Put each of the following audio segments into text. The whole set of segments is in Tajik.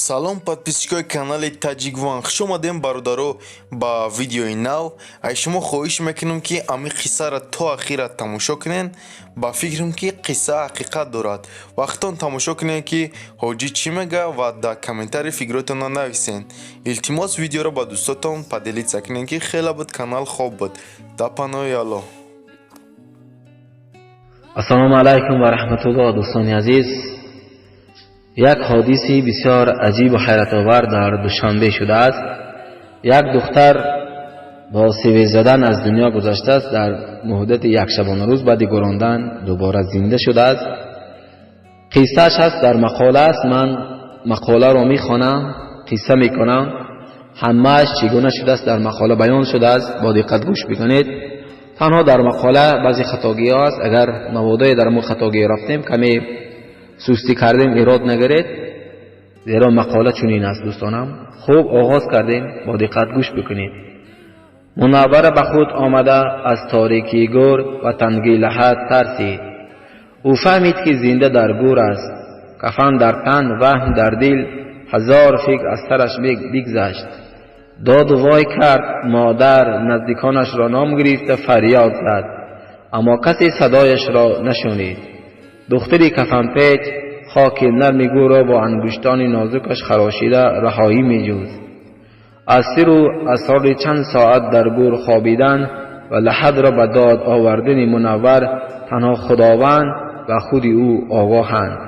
Салом, подписчикои канали Таҷикван, хуш омадем, бародаро, ба видеои нав. Ай шумо хоҳиш мекунем, ки ами қиссаро то ахира тамошо кунен. Ба фикрам, ки қисса ҳақиқат дорад. Вақтон тамошо кунем, ки ҳоҷӣ чӣ мега, ва дар комментарий фикротонро нависен. Илтимос, видеоро ба дӯстотон поделиться кунем, ки хеле буд канал хоб буд. Дар паноҳи Аллоҳ. Ассалому алайкум ва раҳматуллоҳ, дӯстони азиз. Як ҳодиси бисёр аҷибу ҳайратовар дар Душанбе шудааст. Як духтар бо севез задан аз дунё гузаштааст. Дар муҳдати як шабонарӯз баъди гӯрондан дубора зинда шудааст. Қиссааш ҳаст, дар мақола аст. Ман мақоларо мехонам, қисса мекунам. Ҳамааш чӣ гуна шудааст, дар мақола баён шудааст. Бо диққат гӯш бикунед. Танҳо дар мақола баъзе хатогиҳо аст. Агар маводое дар мо хатогӣ рафтем, каме сустӣ кардем, эрод нагиред, зеро мақола чунин аст. Дӯстонам, хуб, оғоз кардем, бо диққат гӯш бикунед. Мунаввара ба худ омада, аз торикии гӯр ва тангии лаҳад тарсид. Ӯ фаҳмид, ки зинда дар гӯр аст. Кафан дар тан, ваҳм дар дил, ҳазор фикр аз сараш бигзашт. Доду вой кард, модар, наздиконашро ном гирифта фарёд зад, аммо касе садояшро нашунид. Духтари кафанпеч хоки нарми гӯрро бо ангуштони нозукаш харошида раҳоӣ меҷӯст. Аз сиру асрори чанд соат дар гӯр хобидан ва лаҳадро ба дод овардани Мунаввар танҳо Худованд ва худи ӯ огоҳанд.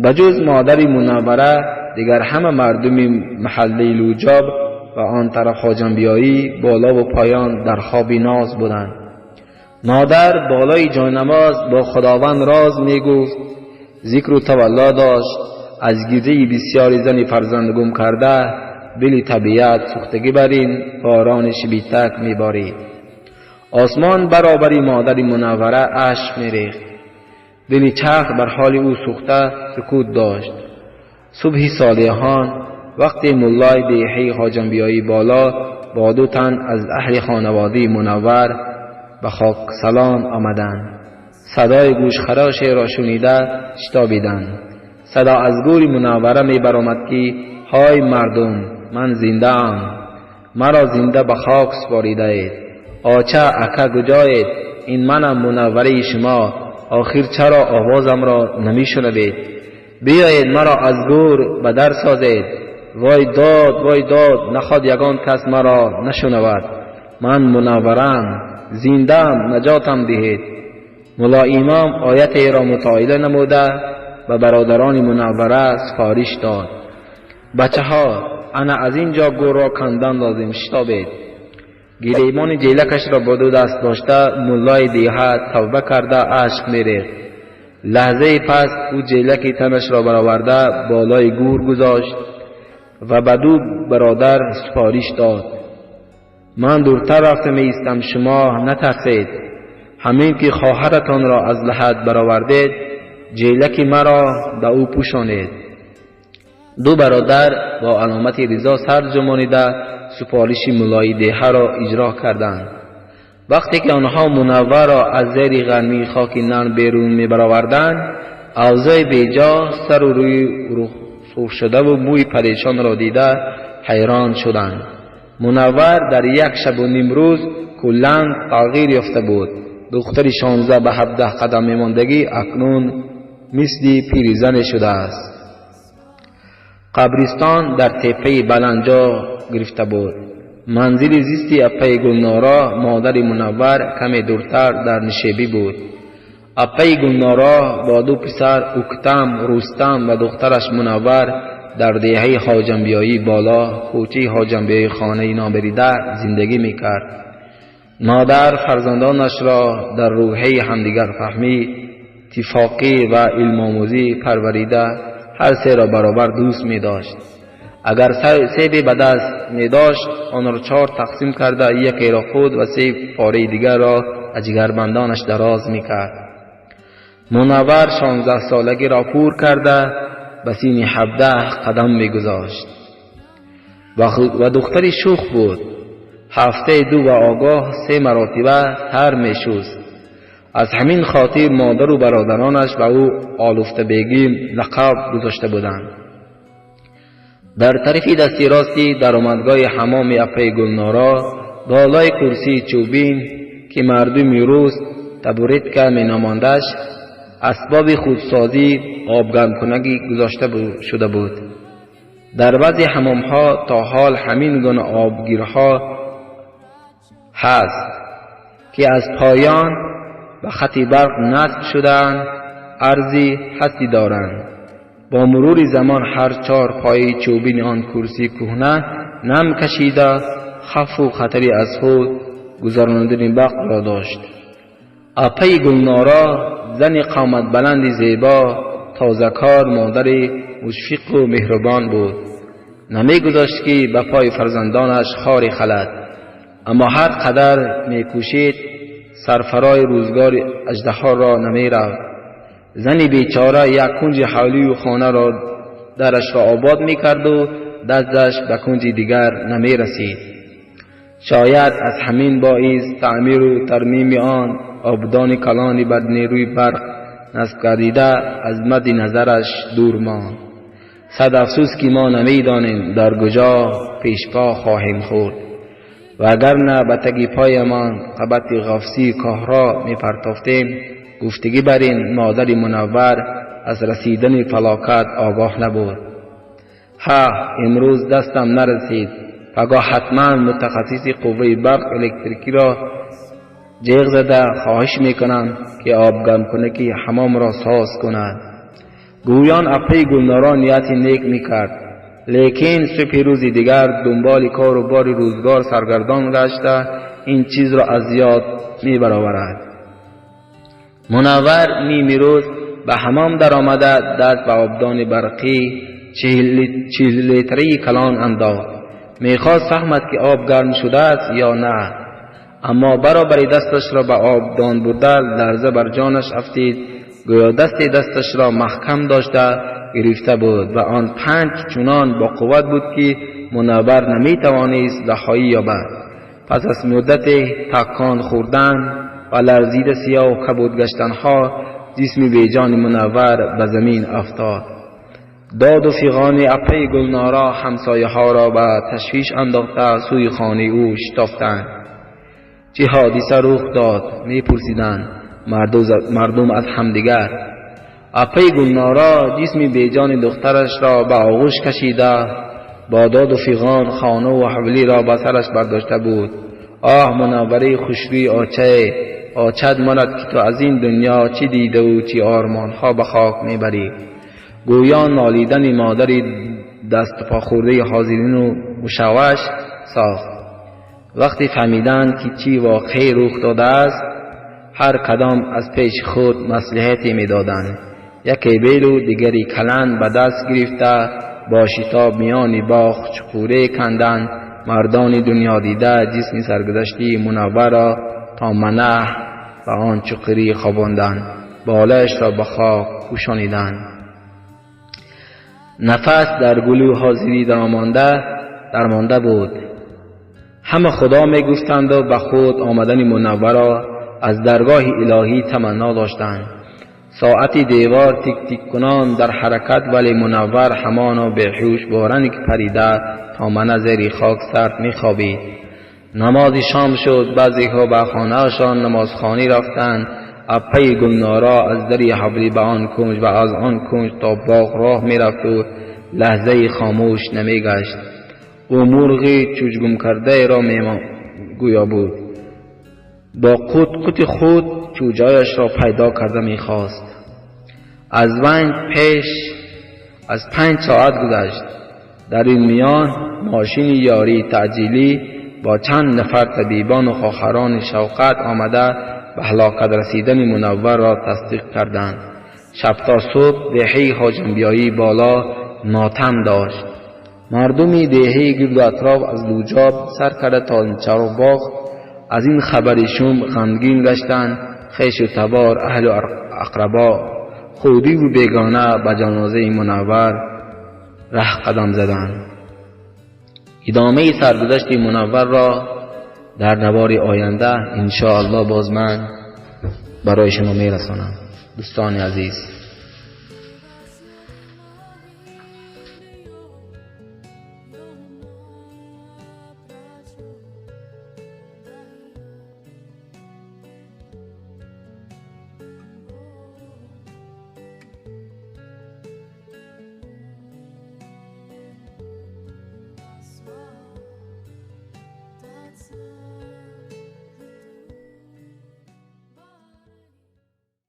Ба ҷуз модари Мунаввара, дигар ҳама мардуми маҳаллаи Луҷоб ва он тараф Хоҷанбиёӣ болову поён дар хоби ноз буданд. Модар болои ҷойнамоз бо Худованд роз мегуфт, зикру тавалло дошт. Аз гиряи бисёри зани фарзанд гум карда, дили табиат сӯхтагӣ бар ин борони шибитак меборид. Осмон баробари модари Мунаввара ашк мерехт. Дили чарх бар ҳоли ӯ сӯхта сукут дошт. Субҳи солиҳон, вақте муллои деҳаи Хоҷанбиёӣ Боло бо ду тан аз аҳли хонаводаи Мунаввар ба хоксалон омаданд, садои гӯшхарошеро шунида шитобиданд. Садо аз гӯри Мунаввара мебаромад, ки ҳой мардум, ман зиндаам, маро зинда ба хок супоридаед. Оча, ака, куҷоед? Ин манам, Мунаввараи шумо. Охир чаро овозамро намешунавед? Биёед, маро аз гӯр ба дар созед. Вой дод, вой дод, наход ягон кас маро нашунавад. Ман Мунаввараам, зиндаам, наҷотам диҳед. Мулло имом оятеро мутоила намуда, ба бародарони Мунаввара супориш дод: бачаҳо, ана аз ин ҷо гӯрро кандан лозим, шитобед. Гиребони ҷелакашро бо ду даст дошта, муллои деҳа тавба карда ашк мерехт. Лаҳзаи пас ӯ ҷелаки танашро бароварда болои гӯр гузошт ва ба ду бародар супориш дод: ман дуртар рафта меистам, шумо натарсед. Ҳамин ки хоҳаратонро аз лаҳад баровардед, ҷелаки маро ба ӯ пӯшонед. Ду бародар бо аломати ризо сар ҷунбонида супориши муллои деҳаро иҷро карданд. Вақте ки онҳо Мунавварро аз зери ғармии хоки нарм берун мебароварданд, авзои беҷо, сару рӯи сурхшудаву мӯи парешонро дида ҳайрон шуданд. Мунаввар дар як шабу нимрӯз куллан тағйир ёфта буд. Духтари 16 ба 17 қадам мемондагӣ акнун мисли пиризане шудааст. Қабристон дар теппаи баланд ҷо гирифта буд. Манзили зисти аппаи Гулноро, модари Мунаввар, каме дуртар дар нишебӣ буд. Аппаи Гулноро бо ду писар, Уктам, Рустам ва духтараш Мунаввар дар деҳаи Хоҷанбиёӣ Боло, кӯчаи Хоҷанбиёӣ, хонаи номери 10 зиндагӣ мекард. Модар фарзандонашро дар рӯҳияи ҳамдигарфаҳмӣ, иттифоқӣ ва илмомӯзӣ парварида, ҳар серо баробар дӯст медошт. Агар себе ба даст медошт, онро чор тақсим карда, якеро худ ва се пораи дигарро аз ҷигарбандонаш дароз мекард. Мунаввар 16-солагиро пур карда, ба синни 17 қадам мегузошт ва духтари шӯх буд. Ҳафтаи ду ва огоҳ се маротиба сар мешуст. Аз ҳамин хотир модару бародаронаш ба ӯ Олуфтабегим лақаб гузошта буданд. Дар тарафи дасти рости даромадгоҳи ҳамоми апаи Гулнора болои курсии чӯбин, ки мардуми рус табуретка меномандаш, асбоби худсозӣ обгармкунакӣ гузошта шуда буд. Дар баъзе ҳамомҳо то ҳол ҳамин гуна обгирҳо ҳаст, ки аз поён ба хати барқ насб шудаанд, арзи ҳастӣ доранд. Бо мурури замон ҳар чор пояи чӯбини он курсии кӯҳна нам кашида, хавфу хатари аз худ гузаронидани барқро дошт. Апаи Гулнора зани қоматбаланди зебо, тозакор, модари мушфиқу меҳрубон буд. Намегузошт, ки ба пои фарзандонаш хоре халад, аммо ҳар қадар мекӯшид, сарфарои рӯзгори аждаҳоро намерафт. Зани бечора як кунҷи ҳавлию хонаро дарашро обод мекарду дасташ ба кунҷи дигар намерасид. Шояд аз ҳамин боис таъмиру тармими он обдони калони бар нерӯи барқ насб гардида аз мадди назараш дур монд. Сад афсӯс, ки мо намедонем, дар куҷо пешпо хоҳем хӯрд, вагарна ба таги поямон қабати ғафсии коҳро мепартофтем. Гуфтагӣ бар ин модари Мунаввар аз расидани фалокат огоҳ набуд. Ҳа, имрӯз дастам нарасид, пагоҳ ҳатман мутахассиси қувваи барқ электрикиро ҷеғ зада хоҳиш мекунам, ки обгармкунаки ҳамомро соз кунад. Гӯён апаи Гулнора нияти нек мекард, лекин субҳи рӯзи дигар дунболи кору бори рӯзгор саргардон гашта, ин чизро аз ёд мебароварад. Мунаввар ними рӯз ба ҳамом даромада, даст ба обдони барқӣ 40 литрии калон андохт. Мехост фаҳмад, ки об гарм шудааст ё на, аммо баробари дасташро ба обдон бурда, ларза бар ҷонаш афтид. Гӯё дасти дасташро маҳкам дошта гирифта буд ва он панҷ чунон боқувват буд, ки Мунаввар наметавонист раҳоӣ ёбад. Пас аз муддате такон хӯрдан ва ларзида сиёҳу кабуд гаштанҳо, ҷисми беҷони Мунаввар ба замин афтод. Доду фиғони апаи Гулнора ҳамсояҳоро ба ташвиш андохта, сӯи хонаи ӯ шитофтанд. Чӣ ҳодиса рух дод? Мепурсиданд мардум аз ҳамдигар. Апаи Гулнора ҷисми беҷони духтарашро ба оғӯш кашида, бо доду фиғон хонаву ҳавлиро ба сараш бардошта буд. Оҳ, Мунаввараи хушрӯи очае, очат монад, ки ту аз ин дунё чӣ дидаву чӣ ормонҳо ба хок мебарӣ. Гӯён нолидани модари даступохӯрдаи ҳозирину мушавваш сохт. Вақте фаҳмиданд, ки чӣ воқеае рух додааст, ҳар кадом аз пеши худ маслиҳате медоданд. Яке белу, дигаре каланд ба даст гирифта, бо шитоб миёни боғ чуқуре канданд. Мардони дунёдида ҷисми саргузаштии Мунавварро то манаҳ ба он чуқурӣ хобонданд, болояшро ба хок пӯшониданд. Нафас дар гулӯи ҳозирӣ дармонда буд. Ҳама худо мегуфтанду ба худ омадани Мунавварро аз даргоҳи илоҳӣ таманно доштанд. Соати девор тик-тиккунон дар ҳаракат, вале Мунаввар ҳамоно беҳуш бо ранг парида то мана зери хок сард мехобид. Намози шом шуд. Баъзеҳо ба хонаашон намозхонӣ рафтанд. Апаи Гулнора аз дари ҳавлӣ ба он кунҷ ва аз он кунҷ то боғ роҳ мерафту лаҳзаи хомӯш намегашт. Ӯ мурғи чӯҷгумкардаеро гӯё буд, бо қут-қути худ чӯҷаашро пайдо карда мехост. Аз вайн пеш аз 5 соат гузашт. Дар ин миён мошини ёрии таъҷилӣ бо чанд нафар табибону хоҳарони шавқат омада, ба ҳалокат расидани Мунавварро тасдиқ карданд. Шаб то субҳ деҳаи Хоҷанбиёӣ боло мотам дошт. Мардуми деҳаи гирду атроф аз Луҷоб сар карда то Чароғбоғ аз ин хабари шум ғамгин гаштанд. Хешу табор, аҳлу ақрабо, худиву бегона ба ҷанозаи Мунаввар раҳ қадам заданд. Идомаи саргузашти Мунавварро дар навори оянда, иншоаллоҳ, боз ман барои шумо мерасонам, дӯстони азиз.